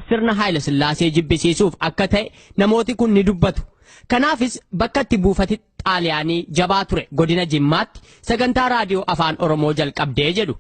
Sirna Haayila Sillaasee jibbisiisuuf akka ta'e namooti kun ni dubbatu. Kanaafis bakka itti buufati Xaaliyaanii jabaa ture godina Jimmaatti sagantaa raadiyoo afaan Oromoo jalqabdee jedhu.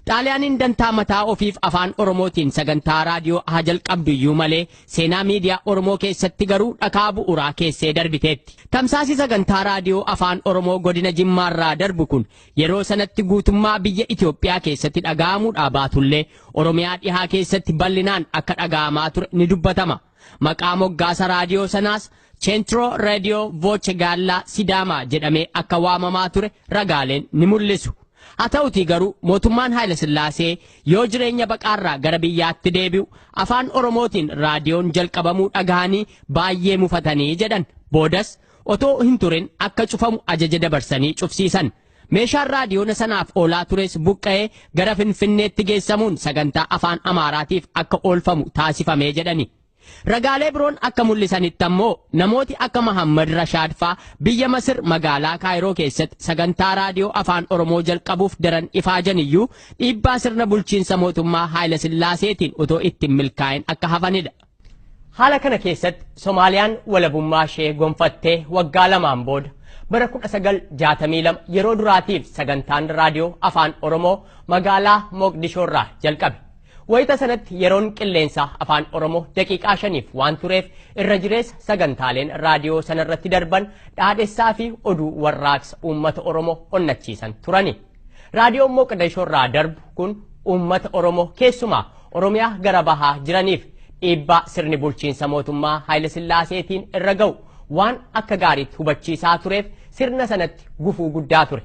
Xaaliyaaniin dantaa mataa ofiif afaan Oromootiin sagantaa raadiyoo haa jalqabdu iyyuu malee seenaa miidiyaa Oromoo keessatti garuu dhakaa bu'uuraa keessee darbiteetti. Tamsaasi sagantaa raadiyoo afaan Oromoo godina Jimmaarraa darbu kun yeroo sanatti guutummaa biyya Itoophiyaa keessatti dhaga'amuudhaa baatullee Oromiyaa dhihaa keessatti bal'inaan akka dhaga'amaa ture ni dubbatama. Maqaa moggaasa raadiyoo sanaas Centro Radio Voce Galla Sidaamaa jedhamee akka waamamaa ture ragaaleen ni mul'isu. Haa ta'utii garuu mootummaan Haayila Sillaasee yoo jireenya baqaarraa gara biyyaatti deebi'u afaan Oromootiin raadiyoon jalqabamuu dhagahanii baay'ee mufatanii jedhan. Boodas otoo hin turin akka cufamu ajaja dabarsanii cufsiisan. Meeshaan raadiyoona sanaaf oolaa tures buqqa'ee gara Finfinneetti geessamuun sagantaa afaan Amaaraatiif akka oolfamu taasifamee jedhani. Ragaalee biroon akka mul'isanitti ammoo namooti akka Mahammad Rashaad faa biyya Masir magaalaa Kaayiroo keessatti sagantaa raadiyoo afaan Oromoo jalqabuuf daran ifaajan iyyuu dhiibbaa sirna bulchiinsa mootummaa Haayila Sillaaseetiin otoo ittiin milkaa'in akka hafanidha. Haala kana keessatti Somaaliyaan walabummaa ishee gonfattee waggaa lamaan booda bara 1962 yeroo duraatiif sagantaan raadiyoo afaan Oromoo magaalaa Moqdishoorraa jalqabe. Wayita sanatti yeroon qilleensaa afaan Oromoo daqiiqaa 5 waan tureef irra jireessa sagantaaleen raadiyoo sanarratti darban dhaadhessaa fi oduu warraaqsa uummata Oromoo onnachiisan turani. Raadiyoon Moqdishoorraa darbu kun uummata Oromoo keessumaa Oromiyaa gara bahaa jiraniif dhiibbaa sirni bulchiinsa mootummaa Haayila Sillaaseetiin irra ga'u waan akka gaariitti hubachiisaa tureef sirna sanatti gufuu guddaa ture.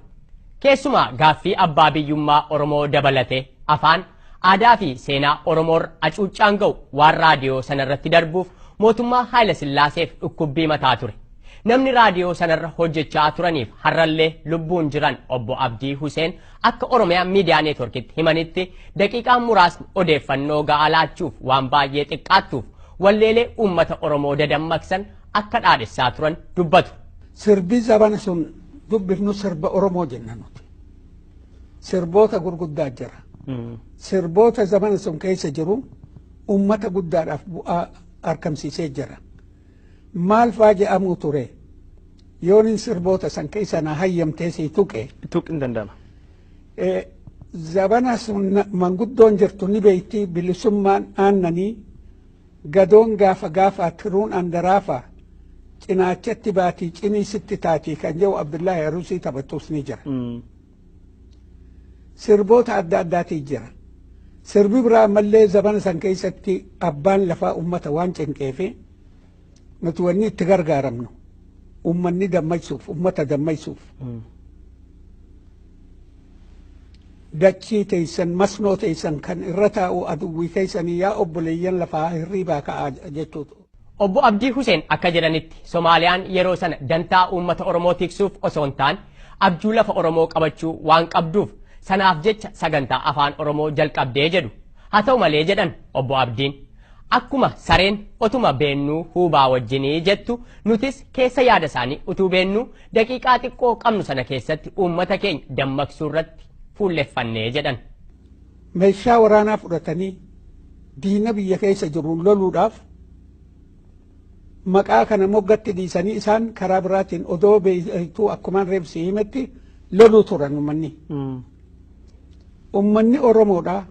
Keessumaa gaaffii abbaa biyyummaa Oromoo dabalatee afaan aadaa fi seenaa Oromoorra hacuuccaan ga'u waan raadiyoo sanarratti darbuuf mootummaa Haayila Sillaaseef dhukkubbii mataa ture. Namni raadiyoo sanarra hojjechaa turaniif har'allee lubbuun jiran obbo Abdii Huseen akka Oromiyaa Miidiyaa Neetworkitti himanitti daqiiqaan muraasni odeeffannoo ga'aa laachuuf waan baay'ee xiqqaattuuf walleelee uummata Oromoo dadammaqsan akka dhaadhessaa turan dubbatu. Sirbi zabana sun dubbifnu sirba Oromoo jenna nuti. Sirboota gurguddaa jira. Sirboota zamana sun keessa jiru uummata guddaadhaaf bu'aa argamsiisee jira. Maal faa jedhamu ture yoonin sirboota san keessa na hayyamtee sii tuqe. Tuqi hin danda'ama. Zabana sun manguddoon jirtu ni beekti bilisummaan aannanii gadoon gaafa gaafa tiruun andaraafa cinaachatti baatii cinii sitti taatii kan jedhu Abdullaahi Arusii taphatus ni jira. Sirboota adda addaatii jira. Sirbi biraa ammallee zabana san keessatti abbaan lafaa uummata waan cinqeefi nuti wanni itti gargaaramnu uummanni dammaqsuuf uummata dammaqsuuf. Dachii teessan masnoo teessan kan irra taa'u aduwwii keessanii yaa obboleeyyan lafaa hirriibaa ka'aa jechuudha. Obbo Abdii Huseen akka jedhanitti Somaaliyaan yeroo sana dantaa uummata Oromoo tiksuuf osoo hin taane abjuu lafa Oromoo qabachuu waan qabduuf sanaaf jecha sagantaa afaan Oromoo jalqabdee jedhu. Haa ta'u malee jedhan obbo Abdiin akkuma sareen otuma beennuu huubaa wajjinii jettu nutis keessa yaada isaanii utuu beennuu daqiiqaa xiqqoo qabnu sana keessatti uummata keenya dammaqsuu irratti fuulleffannee jedhan. Meeshaa waraanaa fudhatanii diina biyya keessa jiru loluudhaaf maqaa kana moggatti dhiisanii isaan karaa biraatiin odoo beektuu akkumaan reebsii himetti loluu turan uummanni. Uummanni Oromoodha.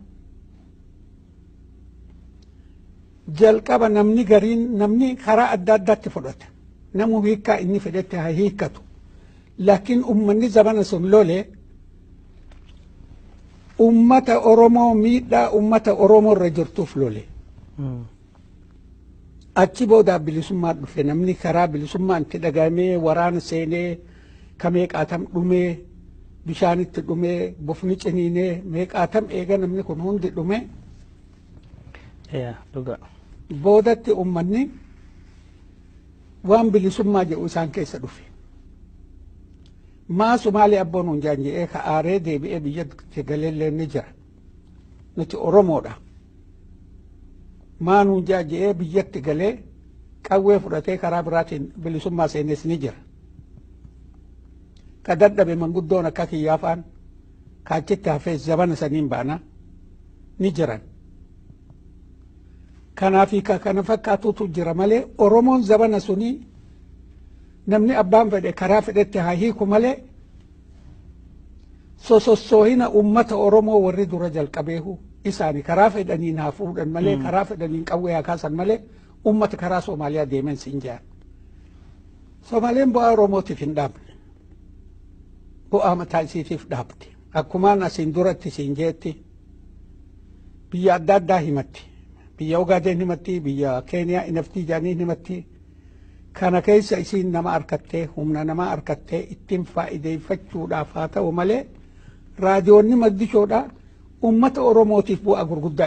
Jalqaba namni gariin namni karaa adda addaatti fudhata. Namu hiikkaa inni fedhetti haa hiikkatu. Laakiin uummanni zabana sun lole uummata Oromoo miidhaa uummata Oromoo irra jirtuuf lole. Achi booda bilisummaa dhufe namni karaa bilisummaa itti dhagahamee waraana seenee kameeqaatam dhumee bishaanitti dhumee bofni ciniinee meeqaatam eega namni kun hundi dhumee. Boodatti uummanni waan bilisummaa jedhu isaan keessa dhufe. Maa Sumaalee abboon hundaan jedhee ka aaree deebi'ee biyyatti galeellee ni jira. Nuti Oromoodha. Maa nuun jedhee biyyatti galee qawwee fudhatee karaa biraatiin bilisummaa seenes ni jira. Ka dadhabe manguddoon akka kiyyaa fa'aan kaachitti hafee zabana saniin baana ni jiran. Kanaafi kana fakkaatutu jira malee Oromoon zabana sunii namni abbaan fedhe karaa fedhetti haa hiiku malee sosossoohina ummata Oromoo warri dura jalqabeehu isaani karaa fedhaniin haa fuudhan malee karaa fedhaniin qawwee haa kaasan malee ummata karaa Soomaaliyaa deemen siin jedhan. Soomaaliyaan bu'aa Oromootiif hin dhaabne. Bu'aa mataa isiitiif dhaabde. Akkumaan asiin duratti siin jeetti biyya adda addaa himatti. Biyya Ogaadeen himatti, biyya Keeniyaa inaftii jedhanii himatti. Kana keessa isiin nama arkattee humna namaa arkattee ittiin faayideeffachuudhaaf haa ta'u malee raadiyoonni maddishoodhaa ummata Oromootiif bu'aa gurguddaa.